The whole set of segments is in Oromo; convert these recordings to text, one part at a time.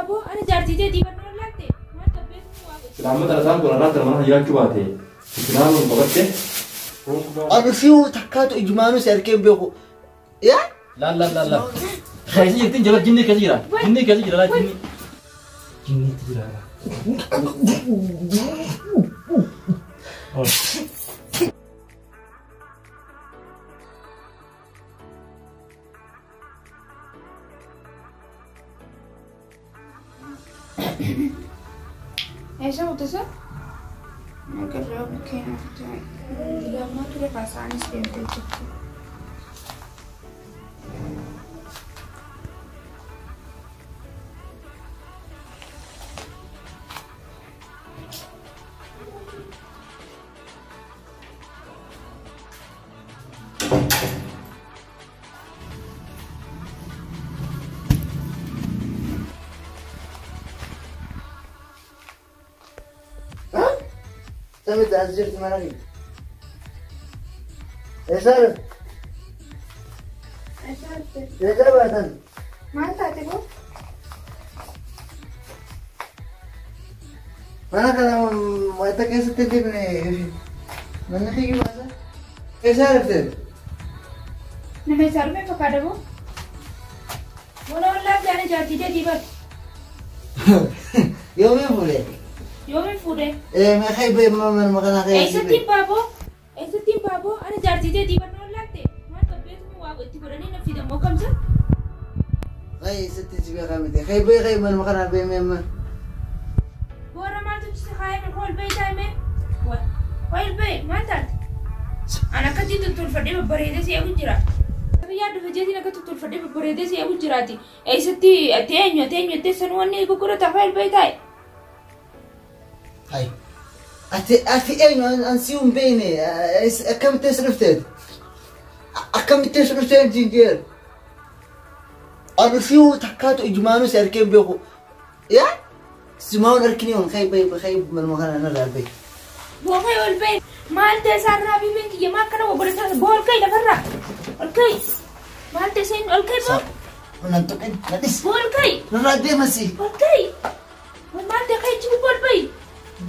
taaboo ani jaartii teetii barnoon laatte maal qabbeetu waa godhe. Silaamata isaan kun irraa mana jiraachuu baate islaamuun qabatte. Ani si'u takkaatu ijumaanuu si arkee hin beeku. Yaa? Laal laal laal laal. Keessa jirti jala jinni keessa jira. Jinni keessa jira laal jinni. Jinniitti jira. Eessa mutasa? Maqarraa bukkeen aftaa. Lammaa ture kaasaanis deemtee jirti. Samitti as jirti mana kee. Eessa dhufte? Eessa dhufte? Eessa baatan? Maal taate boo? Mana kana wanta keessatti hin dhibne manni kiyyu baasa. Eessa dhufte? Nama isaa dhufe fakkaata boo? Bona ollaa fi ani jaartii teetii bar. Yoomiin fuudhe? Yoomiin fuudhe? Meeqa ibbee manuma kanaa keessa? Eessatti hin baaboo? Eessatti hin baaboo? Ani jaartii teetii barnoon laatte maal qabbeetu waa itti godhanii na fidamoo kamsa? Kai eessatti si beekaa miti. Kai bee kai manuma kanaa bee meemma. Boora maaltu si kaayame ol bee taa'ime? Ol bee maal taate? Ani akkatti tottolfadhee babbareedee si eegu jira. Biyyaa dhufe jeetiin akka tottolfadhee babbareedee si eegu jiraati. Eessatti ati eenyu ati eenyu ati sanuu wanni gurgurata ol bee taa'e. Hai. Ati eenyu an si hin beekne akkamitti as dhufte? Akkamitti as dhufte jinjeer? Ani si'u takkaatu ijumaanuu si arkee hin beeku. Yaa? Simaa'uun arkini on kai bee kai manuma kanaa narraa bee. Boofee ol bee maal ta'e isaarraa biibeen kiyya maal kana obboleessaa boo ol ka'i lafarraa ol ka'i maal ta'e isheen ol ka'i boo Nan tuqin na dhis. boo ol ka'i Narraa deemasi. ol ka'i maal ta'e ka'i jibu ol ba'i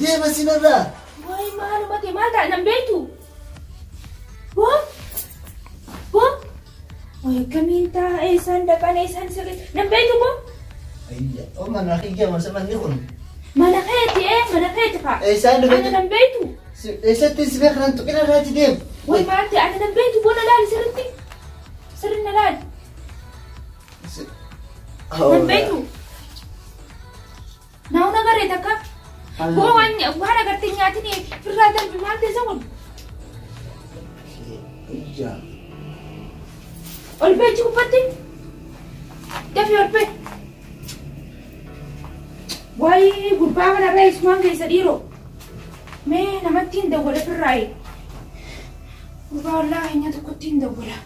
Deemasi narraa. wayi maaluma ta'e maal ta'a nan beektu boo boo wayi akkamiin ta'a eessaan dhaqan eessaan isa nan beektu boo Ayya. Oo mana kiyya masa manni kun. mana keeti mana keeti fa'a Eessaan ana dhufte? nan beektu Eessatti si beekan nan tuqin narraa deem. wayi maal ta'e ana nan beektu boo na laali sirritti sirri na laali nan beektu. Naawun agarree takka. Boo waan agartee nyaatiin firraa darbi maal ta'e isa kun? Ayya. Ol bee achi gubbatti. Dafii ol bee. Waayee gurbaa kanarraa isumaan keessa dhiiroo. Mee namatti hin dawwala firraayi. Gurbaa wallaahi nyaata tokkotti hin dawwala.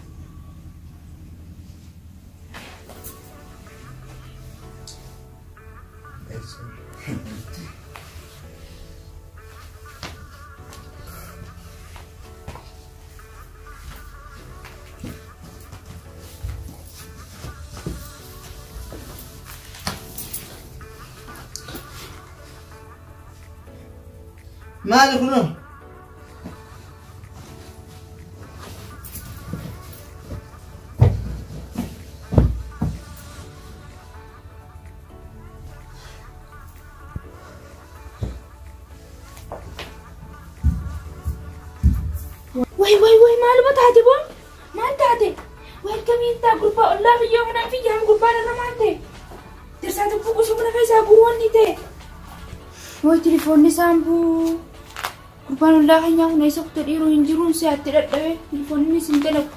Maali kunoo? Wayi wayi wayi maaluma taate boo? Maal taate? Wayi akkamiin ta'a gurbaa ollaa biyyoo kanaa fi jaam gurbaan irra maal ta'e? Dirsaa tokko gosa mana keessaa guroonni ta'e. Wayi telefoonni isaan buu. Gurbaan ollaa keenyaa kun eessa kutte dhiiroo hin jiruun si'aatti dadhabe telefoonni hin dalagu.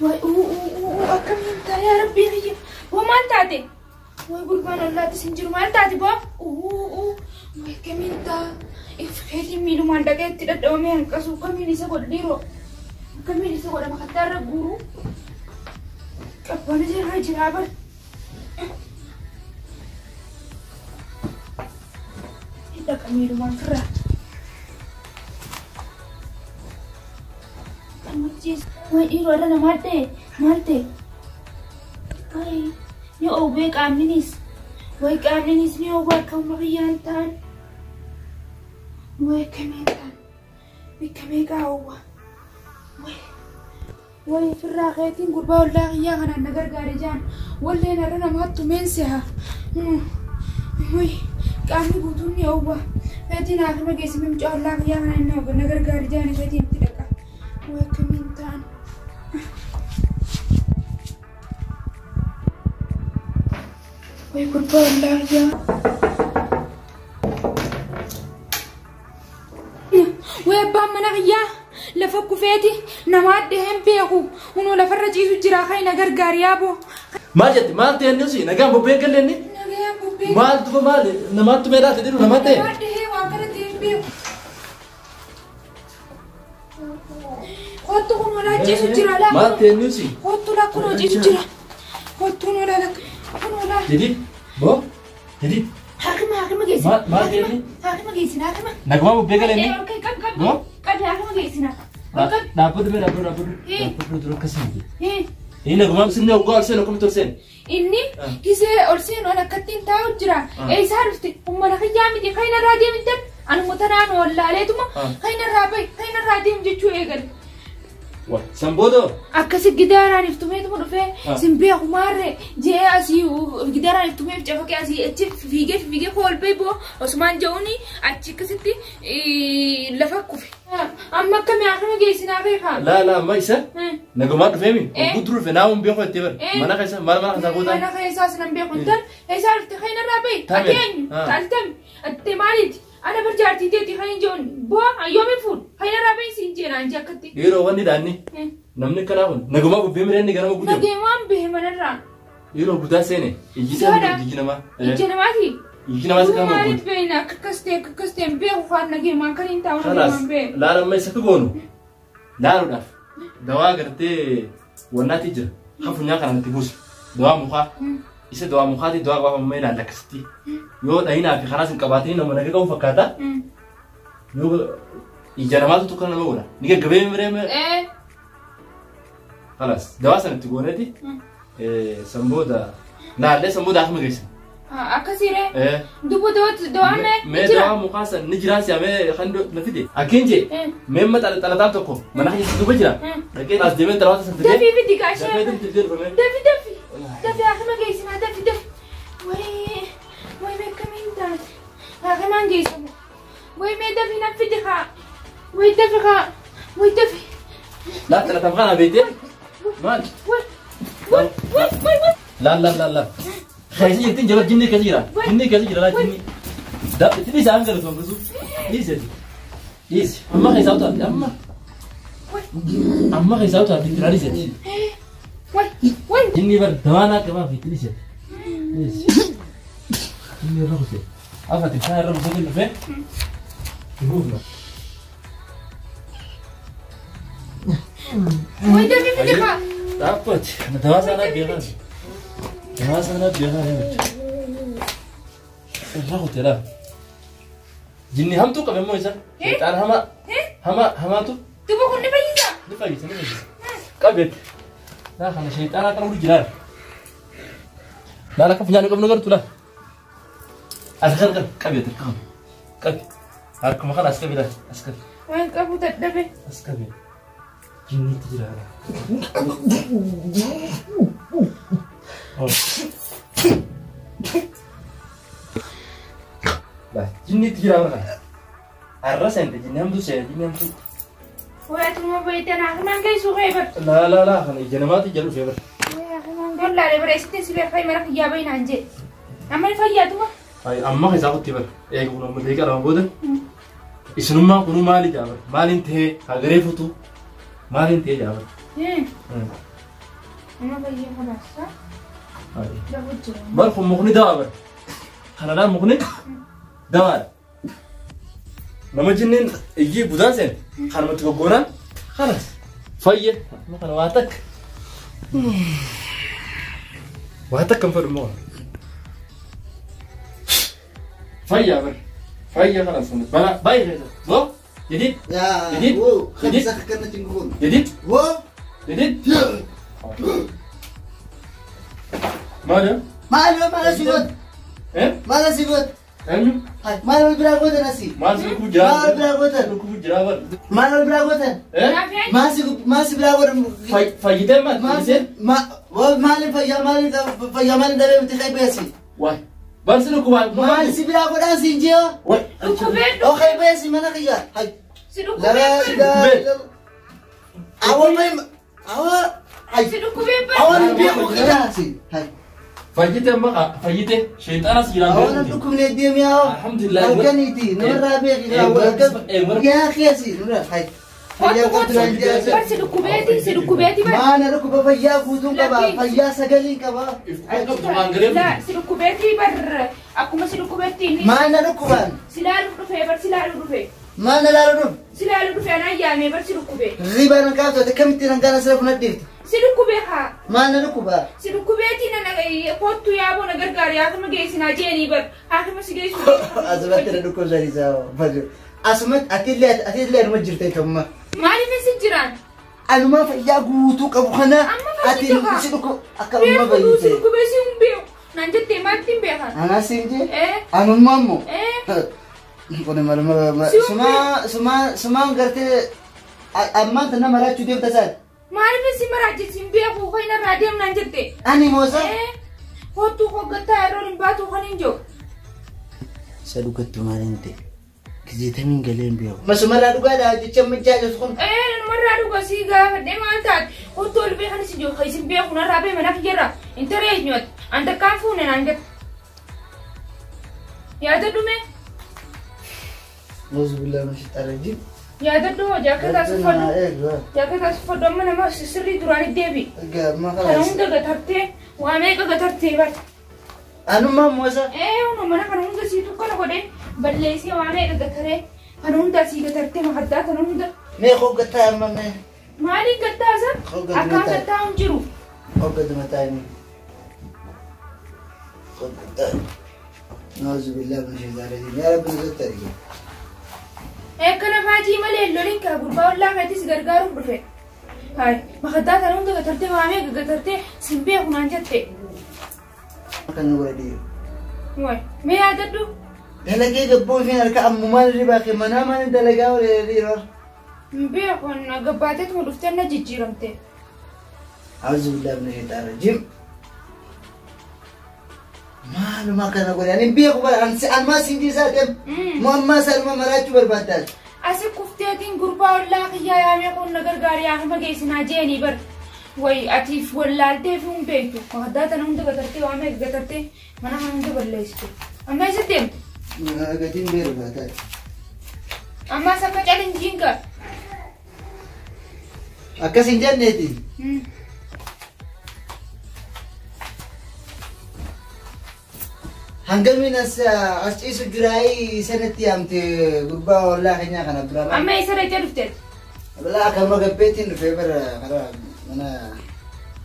Wayi uu uu uu akkamiin ta'a yaa rabbii kiyya. Boo maal taate? Wayi gurbaan ollaattis hin jiru maal taate boo? Uu uu wayi akkamiin ta'a? Ifkeetiin miilumaan dhaqee itti dadhabamee hanqasu akkamiin isa godha dhiiroo? Akkamiin isa godha makattaa irra guuru? Qabbana irra jiraa bar. Dhaqa miilumaan firraa. Wayi dhiiroo irra namaa ta'e maal ta'e? Wayi ni oobee qaamninis. Way qaamninis ni oowwa akka humna kiyyaan ta'an. Way akkamiin ta'an. Bikka meeqaa oowwa. Way. Way firraa keetiin gurbaa ollaa kiyyaa kanaan na gargaare jaan. Walleen har'a namaatti tumeen seha. Way qaamni guutuun ni oowwa. Keetiin haakima geessime mucaa ollaa kiyyaa kanaan na gargaare jaan keetiin itti dhaqa. Way akkamiin ta'an. Way gurbaa ollaa kiyyaa. Way abbaan mana kiyyaa lafa kufeeti nama adda hin beeku. Hunoo lafarra ciisu jira kan na gargaari yaaboo. Maal jetti maal ta'e inni nagaan bubbeen galle inni? Nagaan bubbee. Maal tufa maal namaatti meedhaate jedhu nama ta'e? Nama adda hee waan kana ta'e hin beeku. Kottu kun olaa ciisu jira laa. Maal ta'e inni? Kottu laa kun ciisu jira. Kottu olaa laa kun olaa. Jedhi boo jedhi. Haakima haakima geessina. Maal ta'e inni? Haakima geessina haakima. Nagumaa bubbee galle inni? Boo. Qabi haakima geessina. Dhaabbatu mee dhaabbatu dhaabbatu. Dhaabbatu dura akkasii miti. Inni nagumaa sinni hoggaa ol seenu akkamitti ol seenu? Inni gisee ol seenu an akkattiin taa'u jira. Eessaa dhufte ummana kiyyaa miti kan irraa deemtan anuma tanaan wallaaleetuma kan irraa bahi kan irraa deemu jechuu eegale. San booda Akkasi gidaaraan iftumeetuma dhufee sin beeku maarree jee asii gidaaraan iftumeef cafaqee asii achi fiigee fiigee koolbee boo osumaan je'uuni achi akkasitti lafa kufe. Amma akkamii akkama geessinaa beekaa? Laa laa amma isa nagumaa dhufeemi guutuu dhufe naa hun beeku jettee bara mana keessa maal mana keessaa gootaa? Mana keessaas nan beeku hin eessaa dhufte kan irraa bahi ati eenyu ati tami ati maaliiti? Ana bar jaartii teeti kan hin je'uun boo yoomiin fuudhu kan irraa bahi siin jeenaan jee akkatti. Yeroo wanni dhaanni namni kanaa kun nagumaa bubbee mireenni ganama guutuu. Nageemaan bahe manarraa. Yeroo guddaa seene ijji isaa ijji namaa. Ijji namaati. Ijji namaas kan Maaliif beekna akka akkas ta'e akka akkas ta'e beeku kaan nageemaan kan hin taa'u Kalaas nageemaan beeku. laala amma isa goonu laaluudhaaf dawaa gartee wannaati jira kan funyaan kanaan itti buusu dawaa mukaa isa dawaa mukaati dawaa qabamu ilaalla akkasitti yoo dhayinaa fi karaas hin qabaatin nama naga qabu fakkaata yoo ija namaatu tokko nama godha ni gaggabee miree kalaas dawaa sana itti gooneeti san booda laallee san booda akkuma geessina. Akkasiiree. Dubbu dawaa mee Mee dawaa mukaa san ni jiraa si'amee kan na fide. Akkin jee mee amma xalataan tokko mana keessa duuba jira. Dhaqee as deemee xalataa san fidee. Dafii fidi kaashee. Dafee deemtee dhufame. Dafi dafi. Dafi akkuma geessinaa dafi dafi. Wayii wayii mee akkamiin taate. Akkamaan geessamu. Wayii mee dafi na fidi kaa. Wayii dafi kaa. Wayii dafi. Laa xalataan kana beektee maal? Wayii wayii wayii wayii. Laal laal laal laal. Keessa jirtiin jaba jinni keessa jira. Jinni keessa jira laa jinni. Da itti dhiisa hanga galatoon bisu. Dhiisi dhiisi. Amma keessaa utaatti amma. Amma keessaa utaatti itti dhiisi. Wayii wayii. Jinni bar dawaa naa qabaa fi itti dhiisi. Dhiisi. Jinni irra kute. Afati bishaan irra busee dhufee. Buufna. Wayii dafi fidi kaa. Dhaabbati. Dawaa sana beekaa. Dawaa sana beekaa. Irra kute laa. Jinni hamtuu qabe immoo isa. Sheexaan hama hama hamaatu. Duba kun ni fayyisa. Ni fayyisa ni fayyisa. Qabeetti. Laa kana sheexaanaa kana hundi jiraa. Laala akka funyaan qabnu gartuu laa. As kan kan qabeetti qabu. Qabi. Harkuma kana as qabi laa as qabi. Waan qabu dadhabe. As qabi. Jinniitti jira. Jinniitti jira kana. Har'a seente jinni hamtuu seente jinni hamtuu. Wayii atuma baay'ee akkamaan geessu kee bar. Laa laa laa kana ija namaatti ija dhufee bara. Wayii akkamaan gollaalee bara isitti si beekaa mana kiyyaa bahinaan jee. Amma ni fayyaatuma. Amma keessaa kutti bara. Eega kun amma deeqa lama booda. Isinummaa kunuu maali jaa bara? Maaliin ta'ee hagaree futu? Maaliin ta'ee jaa bara? Amma fayyee kanaasa. Lafa jira. Bar kun mukni dawaa bara. Kanadhaan mukni dawaadha. Nama jinniin ijji budaan seente kanumatti goggoonaan kanas fayye amma kana waa takka. Waa takka hin fedhu immoo. Fayyaa bara. Fayyaa kanas balaa baay'ee keessa. Boo jedhit Yaa. Jadid? Woo. Jadid? Kan kanatti hin goonu. jedhit Woo. jedhit. Maali? Maal maal si godhu? Maal asii goota? Eenyu? Maal wal biraa gootan asii? Maal si dhukkuu jira? Maal wal biraa gootan? Dhukkuu jira bar. Maal wal biraa gootan? Naaf Maal si biraa godhan? Fayyitee maal? Maaliin fayyaa maaliin fayyaa maaliin dhabee miti qaybe asii? Waay. Bar si dhukkubaa. Maal si biraa godhan siin jee? Waay. Dhukkubee Oo qaybe asii mana kiyya. Hay. si Laa dhukkubee ilaaha Awwa may awwa hay. si dhukkubee Awwa ni beeku kiyya asii. Hay. Fayyitee maqa fayyitee sheexaana si jiraan Awwa na dhukkubnee deemi awwa. Alhamdulillah. Halkaniiti namarraa beeki awwa yaa kiyya nurra hay. Fayyaa guutuu naan jee. Bar si dhukkubeeti si dhukkubeeti bar. Maana dhukkuba fayyaa guutuun qaba fayyaa sagaliin qaba. Laa si dhukkubeeti bar akkuma si dhukkubeetti inni Maana dhukkubaan si laaluuf dhufee bar si laaluuf dhufee maana laalu dhuf si laaluuf dhufee anaan yaamee bar si dhukkubee riibaa nan kaaftu ati akkamittiin hangaan asirra funadhiifte si dhukkubee haa maana dhukkubaa. si dhukkubeeti na kottu yaaboo na gargaara haakima geessinaa jeenii bar haakima si geessu. Asumatti na dhukkubsaniisa fajjo. Asumatti atillee atillee anuma jirte kamma. Maaliif isin jiraan? Anuma fayyaa guutuu qabu kana Amma ati fayyite haa. si dhukku akka amma Reefu si fayyite. dhukkubee si hin beeku naan jettee maalitti hin beekan? Anas hin jee Eh anummaa immoo. eh Kun maluma sumaa sumaa sumaan gartee ammaan tana maraachuu deemta isaati. Maaliif isin maraachisi hin beeku kan irraa deemnaan jette? Ani moosa. Eh kottuu hoggattaa yeroo hin baatu kan hin jiru. Isa dhugattu maaliin ta'e? Kizeetamiin galee hin beeku. Masumarraa dhugaadha jecha mijjaa jirtu kun. Eh namarraa dhuga sii gaafadhee maal taate kottuu ol bee kan isin jiru kan isin beeku narraa bee mana kiyyarraa hin taree eenyuuti an takkaan fuune naan jette. Yaada dhume Auzubillahi mina shaytaani rajiim. yaada dhuma jaakkataa suffadhu jaakkataa suffadhu amma nama sirrii duraan deebi. Kana hunda gatartee waa meeqa gatartee bar. Anummaa moosa. Eh uno mana kana hunda siitu kana godhee balleessee waa meeqa gataree kana hunda sii gatartee makaddaa kana hunda Mee hoggataa amma mee. maaliin gattaasa Hoggatuma akkaan taa'e. gattaa hin jiru. Hoggatuma taa'e. Hoggataa. Auzubillahi mina shaytaani rajiim. Yaa Rabbi nu sattari. Akkana faajii malee loliin kaa gurbaa ollaa keetis gargaaruuf dhufe. Hai makaddaa kana hunda gatartee waa meeqa gatartee sin beeku naan jette. Kan nu godha dhiiru. Waay mee yaadadhu Dalagee gabboo isheen harka ammumaan irri baakee manaa maaliin dalagaa olee dhiiroo. hin beeku gabbaateetuma dhuftee na jijjiiramte. Auzubillahi mina shaytaani rajiim. Maaluma kana godhe ani hin beeku bara anumaa siin jiisaa deem. Moo ammaa isaanuma maraachuu barbaaddaas. Asi kufteetiin gurbaa ollaa kiyyaa yaamee kun na gargaara yaakima geessinaa jeenii bar. Way atiif wallaaltee fi hin beektu. Makaddaa tana hunda gatartee waa meeqa gatartee mana kana hunda balleessite. Amma eessa deemte? Gatiin beeru baataa. Ammas akka calinjiin gaa. Akkas hin jenneeti. Hangamiin as as ciisu jiraayii sanatti yaamte gurbaa ollaa keenyaa kana biraa. Amma eessa dhaqxee dhufteet? Balaa akkama gabbeettiin dhufee bara karaa mana.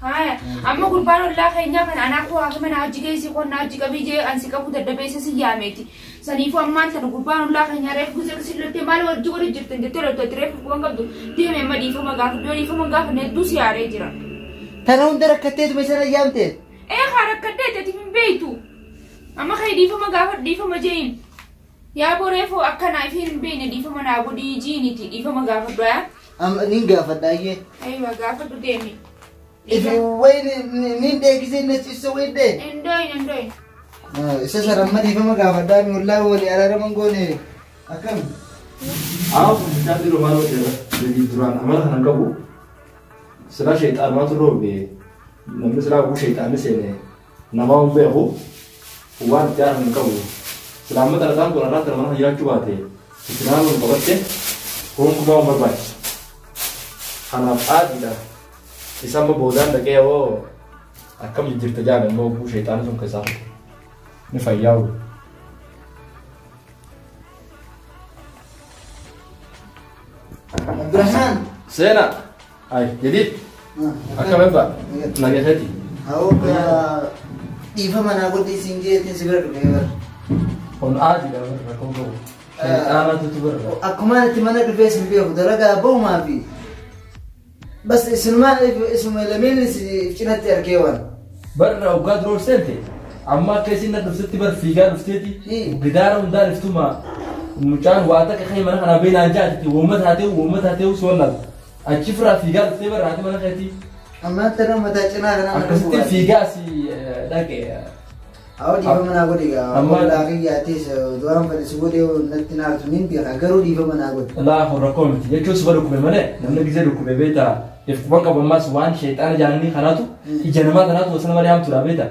Haya amma gurbaan ollaa keenyaa kana anaa koo haakima naa hojii geessi qonnaa hojii qabii jee ansi qabu daddabeessa si yaameeti. Saniifuu ammaan tana gurbaan ollaa keenyaa reefu gisa si lottee maal wajji godhu jirtan jettee lottee reefu waan qabdu deeme amma dhiifama gaafa iddoo dhiifama gaafa hedduu si yaaree jira. Tana hunda rakkatteetuma sana yaamte. Ee haa rakkatteet ati hin beektu. Amma kee dhiifama gaafa dhiifama jeen. Yaa boreefuu akkanaa ifiin hin beekne dhiifama naa godhii jiiniiti dhiifama gaafadhu yaa. Amma nin gaafadha ayyee. Aywa gaafadhu deemi. Ifi wayi nin dheekisee na ciisa wayi dhee. Endoyin endoyin. Isa sana amma dhiifama gaafadhaa mi ollaa walii araaraman goone akkam. Amma kun bishaan dhiiroo maal hojjeta? Jadi duraan amala kana qabu silaa sheexaanumatu roobe namni silaa oguu sheexaanni seene namaa hin beeku waan itti aanu hin qabu. Silaa amma xalataan kun irraa mana jiraachuu baate itti naannoo qabatte gonkumaa hin barbaachisu. Kanaaf aadiidha. Isa amma boodaan dhaqee yoo akkam jijjiirta jaame immoo oguu sheexaanni sun keessaa ni fayyaa'u. Abdurrahman. Seenaa. Ay, jadiid. Akkam ebbaa? Nageesseeti. Hawwa dhiifama naa godhi siin jeetiin si bira dhufee bara. Kun aadiidha bara rakkoo qabu. Sheexaanatu bara. Akkuma itti mana dhufee sin beeku dalagaa bahumaa fi bas isinumaa isuma lameen cinatti argee waan. Barra waggaa duroo seente Amma akka isin na dhuftetti bar fiigaa dhufteeti gidaara hundaan iftuma mucaan waa takka kai mana kanaa beelaan jaatiti wooma taatee wooma taatee si wallaalu. Achi firaa fiigaa dhuftee bar haati mana keetii. Ammaan tana mataa cinaa kanaa mana Akkasitti bu'aa. fiigaa si dhaqe. Awwa dhiifama naa godhi gaa. Amma- Ollaa kiyyaatis duraan fedhe si godhee natti naartu nin beeka garuu dhiifama naa godhi. Laa kun rakkoo miti jechuun si dhukkube malee namni gisee dhukkube beektaa if quban qabu ammaas waan sheexaana jaananii kanaatu ija namaa tanaatu osoo malee hamtuudha beektaa.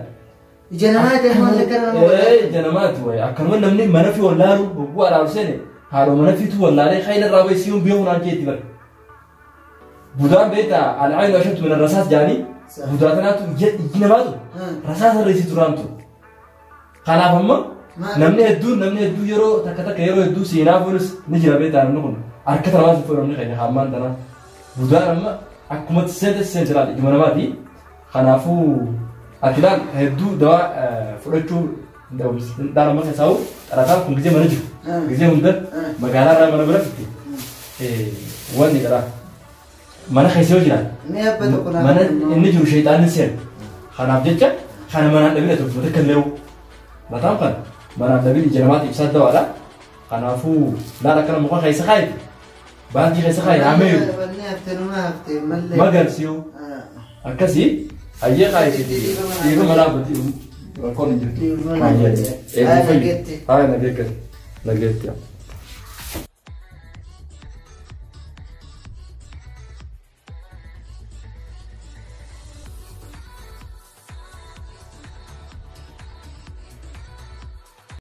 Ija namaa ta'e maal akkana nama godha? Ee ija namaati wayi akkanuma namni mana fi wallaalu hogguu alaalu seene haadha mana fiitu wallaalee khayla irraa bahe siyuun beeku naan jeetti bara. Budaan beektaa al'aayinu ashaddu min rasaas jaanii budaa tanaatu iji namaatu rasaas irra isii turaamtu. Kanaaf amma namni hedduu yeroo takka takka yeroo hedduu seenaa fuunis ni jira beektaa namni kun harka tanamaa si fuudhu namni keenya hammaan tanaa. Budaan amma akkuma seente seente laal ijuma namaati. Kanaafuu ati laal hedduu dawaa fudhachuu dhala maka saa'u xalataan kun gisee mana jiru. Gisee hunda magaalaa irraa mana bira fitti. Wanni garaa mana keessa yoo jiraate Mee abba tokko naa mana kennu. inni jiru sheexaanni seenu. Kanaaf jecha kana manaan dhabina tokko takka illee mataan kana manaan dhabin ija namaati ibsaa dawaadha. Kanaafuu laal akkana muka keessa kaayite baankii keessa kaayite hameeru Wanni hafte numa hafte mallee. magalsiyu akkasii hayyee kaayite dhiiba manaa rakkoon hin jirtu. Dhiifama naa godhi. Haaya Haaya nageetti. Haaya nageetti nageetti.